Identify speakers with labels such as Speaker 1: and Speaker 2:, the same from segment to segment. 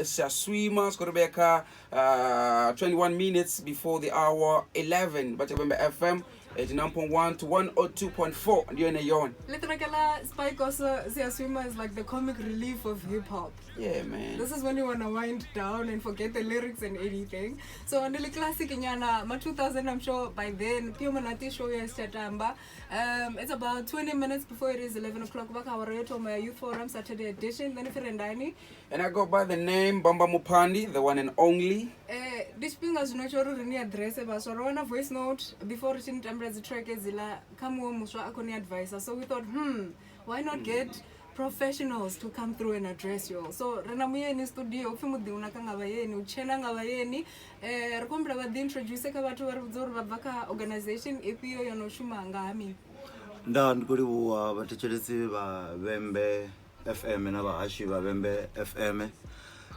Speaker 1: Siaswima zwi khou ri vhea kha 21 minutes before the hour 11 vha Tshivhembe FM 89.1 to 102.4 ndi yone yone.
Speaker 2: Ḽiṱirakela Spikoso Siaswima is like the comic relief of hip hop.
Speaker 1: Yeah man.
Speaker 2: This is when you wanna wind down and forget the lyrics and anything. So ndi ḽi classic nyana ma 2000, I'm sure by then Pio Monate show ya Sichatamba. It's about 20 minutes before it is 11 o'clock. Vha kha awara yo thoma ya Youth Forum Saturday edition. Then Firendani.
Speaker 1: And I go by the name Bamba Mupandi, the one and only.
Speaker 2: Ndi tshifhinga zwino tsho uri ri ni address vhaswa. Ro wana voice note before ri tshi ni tambela dzi track hedzila kha muṅwe muswa a khou ni advisa. So we thought, why not get professionals to come through and address you all. So ri na muyeni studio upfi muḓi una kha nga vhayeni, u tshena nga vhayeni. Ri khou humbela vha ḓi introduce kha vhathu, vha ri vhudze uri vha bva kha organization ifhio yo no shuma nga ha mini.
Speaker 3: Nda ndi khou livhuwa vhathetshelesi vha Vhembe FM na vhahashi vha Vhembe FM.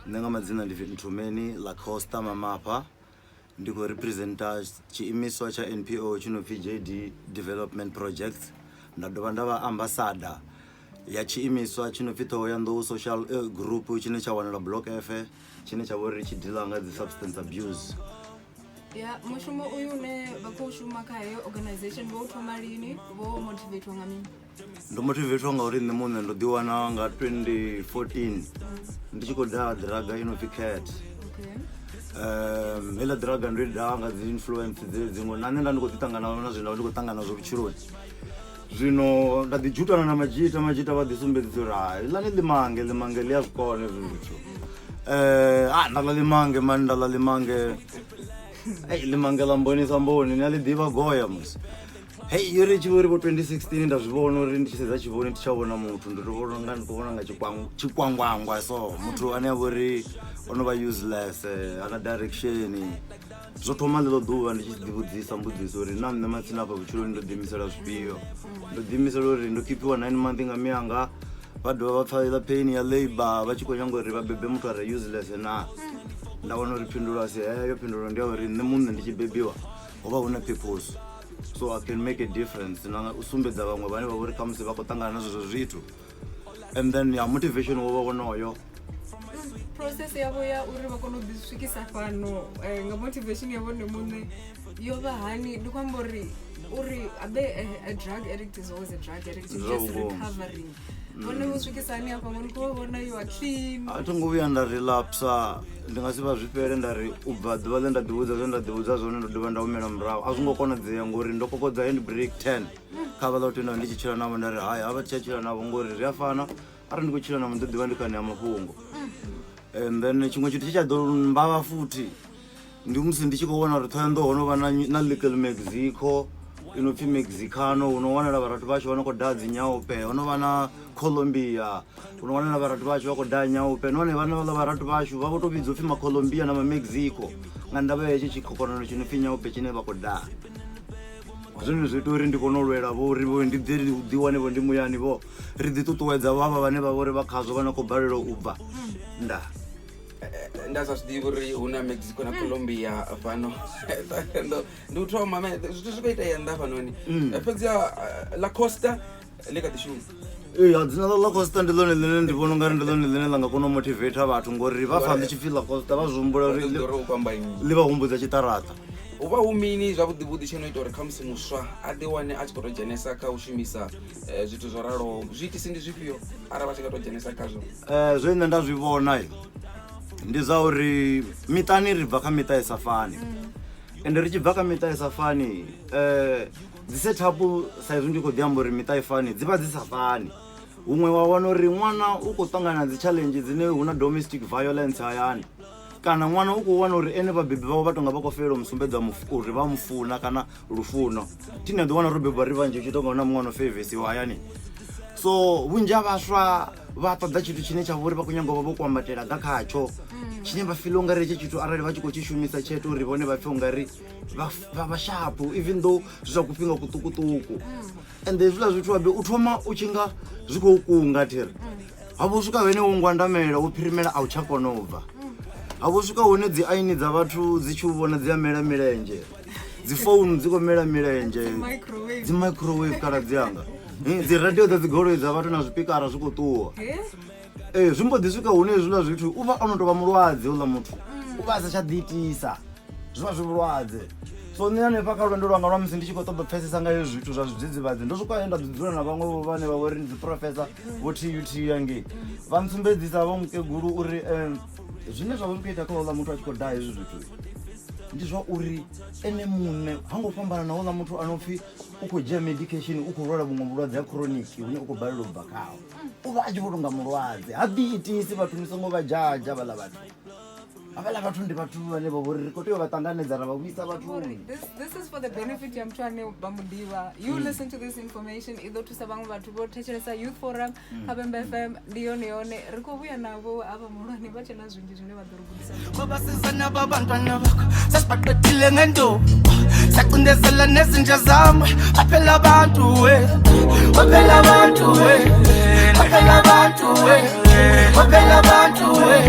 Speaker 3: Nṋe nga madzina ndi Nthumeni La Costa Mamafha, ndi khou representa tshiimiswa tsha NPO tshi no pfi JD Development Projects. Nda dovha nda vha ambassador ya tshiimiswa tshi no pfi Ṱhohoyanḓou Social Group tshine tsha wanala Block F, tshine tsha vha uri tshi dealer nga dzi substance abuse.
Speaker 2: Ya mushumo uyu une vha khou shuma kha heyo organization vho thoma lini, vho motivatwa nga mini?
Speaker 3: Ndo motivatwa ngauri nṋe muṋe ndo ḓiwana nga 2014 ndi tshi khou daha ḓiraga i no pfi cat. Heiḽa ḓiraga ndo i daha nga dzi influence dze dziṅwe na nṋe nda ndi khou ḓi ṱangana na zwine nda vha ndi khou ṱangana nazwo vhutshiloni. Zwino nda ḓi dzhutana na madzhita, madzhita vha ḓi sumbedzisa uri hai ḽani ḽimange, ḽimange ḽi a zwi kona hezwi zwithu. Nda ḽa ḽimange mani, nda ḽa ḽimange, ei ḽimange ḽa mbonisa mboni, ni a ḽi ḓivha goya musi. Hei yo ri tshi vho ri vho 2016 nda zwi vhona uri ndi tshi sedza tshivhoni thi tsha vhona muthu, ndi to vhona unga ndi khou vhona nga tshikwangwangwa so muthu ane a vha uri o no vha useless, hana direction. Zwo thoma ḽeḽo ḓuvha ndi tshi ḓi vhudzisa mbudziso uri na nṋe matsina afha vhutshiloni ndo ḓiimisela zwifhio. Ndo ḓiimisela uri ndo keepiwa 9 month nga miyanga, vha dovha vha pfha iḽa pain ya labour vha tshi khou nyanga uri vha bebe muthu a re useless na. Nda wana uri phindulo a si heyo, phindulo ndi ya uri nṋe muṋe ndi tshi bebiwa ho vha hu na purpose, so I can make a difference na u sumbedza vhaṅwe vhane vha vhori khamusi vha khou ṱangana na zwezwo zwithu. And then ya motivation wo vha wonoyo.
Speaker 2: Process yavho ya uri vha kone u ḓi swikisa fhano nga motivation ya vhone muṋe yo vha hani? Ndi khou amba uri abe a drug addict is always a drug addict, it's just recovering. Vhone vho swikisa hani afha ngori khou vhona you are clean?
Speaker 3: A tho ngo vhuya nda relapsa, ndi nga si vha zwifhele nda ri u bva ḓuvha ḽe nda ḓivhudza zwe nda ḓivhudza zwone ndo dovha nda humela murahu, a zwo ngo konadzea ngori ndo kokodza handbrake 10 kha vhaḽa vhathu nda ndi tshi tshila navho, nda ri hai havha thi tsha tshila navho ngori ri a fana, arali ndi khou tshila navho ndi ḓo ḓivha ndi khani ya mafhungo. And then tshiṅwe tshithu tshe tsha ḓo mbavha futhi ndi musi ndi tshi khou vhona uri Ṱhohoyanḓou ho no vha na little Mexico i no pfhi Mexicano, hu no wanala vharathu vhashu vha no khou daha dzi nyaope, ho no vha na Colombia hu no wanala vharathu vhashu vha khou daha nyaope, nahone vhana vhaḽa vharathu vhashu vha vho tou vhidzwa upfhi makholombia na mamexico nga ndavha ya hetsho tshikhokhonono tshi no pfhi nyaope tshine vha khou daha. Zwone zwo ita uri ndi kone u lwela vho uri vho ndi ḓi ḓi wane vho ndi muyani vho ri ḓi ṱuṱuwedza vho havha vhane vha vhori vha khazwo vha no khou balelwa u bva nda.
Speaker 1: Nda sa zwi ḓivhi uri hu na Mexico na Colombia fhano, ndi u thoma zwithu zwi khou itea nnḓa hafhanoni. Fhedziha La Costa ḽi kha ḓi shuma.
Speaker 3: Ee, dzina ḽa La Costa ndi ḽone ḽine ndi vhona ungari ndi ḽone ḽine ḽa nga kona u motivate vhathu ngori vha pfa ḽi tshi pfhi La Costa vha zwi humbula uri ḽi vha humbudza tshiṱaraṱa.
Speaker 1: Hu vha hu mini zwavhuḓi vhuḓi tsho no ita uri khamusi muswa a ḓi wane a tshi khou tou dzhenesa kha u shumisa zwithu zwo raloho? Zwiitisi ndi zwifhio arali vha tshi nga tou dzhenesa khazwo?
Speaker 3: Zwe nṋe nda zwi vhona ndi zwa uri miṱani ri bva kha miṱa i sa fani, ende ri tshi bva kha miṱa i sa fani dzi setup sa izwi ndi khou ḓi amba uri miṱa i fani dzi vha dzi sa fani. Huṅwe wa wana uri ṅwana u khou ṱangana na dzi challenge dzine hu na domestic violence hayani, kana ṅwana u khou wana uri ene vhabebi vhawe vha tonga vha khou fela u musumbedza uri vha mufuna kana lufuno. Thi na ḓi wana ro bebwa ri vhanzhi u tshi tonga hu na muṅwe ano fevesiwa hayani. So vhunzhi ha vhaswa vha ṱoḓa tshithu tshine tsha vha uri vha khou nyanga u vha vho kwambatela nga khatsho, tshine vha feel ungari hetsho tshithu arali vha tshi khou tshi shumisa tshi ita uri vhone vha pfhe ungari vha sharp, even though zwi zwa kufhinga kuṱukuṱuku. And hezwiḽa zwithu abe u thoma u tshi nga zwi khou kunga thiri, ha vho swika hune wo ngwandamela wo phirimela a u tsha kona u bva, ha vho swika hune dzi aini dza vhathu dzi tshi u vhona dzi a mela milenzhe, dzi founu dzi khou mela milenzhe, dzi microwave khala dzi anga, dzi radio dza dzigoloi dza vhathu na zwipikara zwi khou ṱuwa. Ee, zwi mbo ḓi swika hune hezwiḽa zwithu u vha o no tou vha mulwadze houḽa muthu, u vha a sa tsha ḓi itisa, zwi vha zwi vhulwadze. So nṋe hanefha kha lwendo lwanga lwa musi ndi tshi khou ṱoḓa u pfesesa nga hezwi zwithu zwa zwidzidzivhadzi, ndo swika he nda ḓi dzula na vhaṅwe vho vhane vha vhori ndi dzi professor vho TUT hangei, vha ntsumbedzisa vho mukegulu uri zwine zwa vha zwi khou ita kha houḽa muthu a tshi khou daha hezwi zwithu ndi zwa uri ene muṋe ha ngo fhambana na houḽa muthu a no pfhi u khou dzhia medication, u khou lwala vhuṅwe vhulwadze ha chronic hune u khou balelwa u bva khaho, u vha a tshi vho tonga mulwadze, ha ḓi itisi. Vhathu ni songo vha dzhadzha vhaḽa vhathu, havhaḽa vhathu ndi vhathu vhane vha vhori ri khou tea u vha ṱanganedza ra vha vhuisa
Speaker 2: Uri
Speaker 3: vhathuni.
Speaker 2: this is for the benefit ya muthu ane vha mu ḓivha. You listen to this information, i ḓo thusa vhaṅwe vhathu vho thetshelesa Youth Forum kha Vhembe FM. Ndi yone yone ri khou vhuya navho avha muhulwane vha tshe na zwinzhi zwine vha ḓo ri gudisa.
Speaker 4: Ngoba sizana babantwana bakho sesibaqedile ngenduku, sacindezela nezinja zami, baphela abantu we, baphela abantu we, baphela abantu we, baphela abantu we.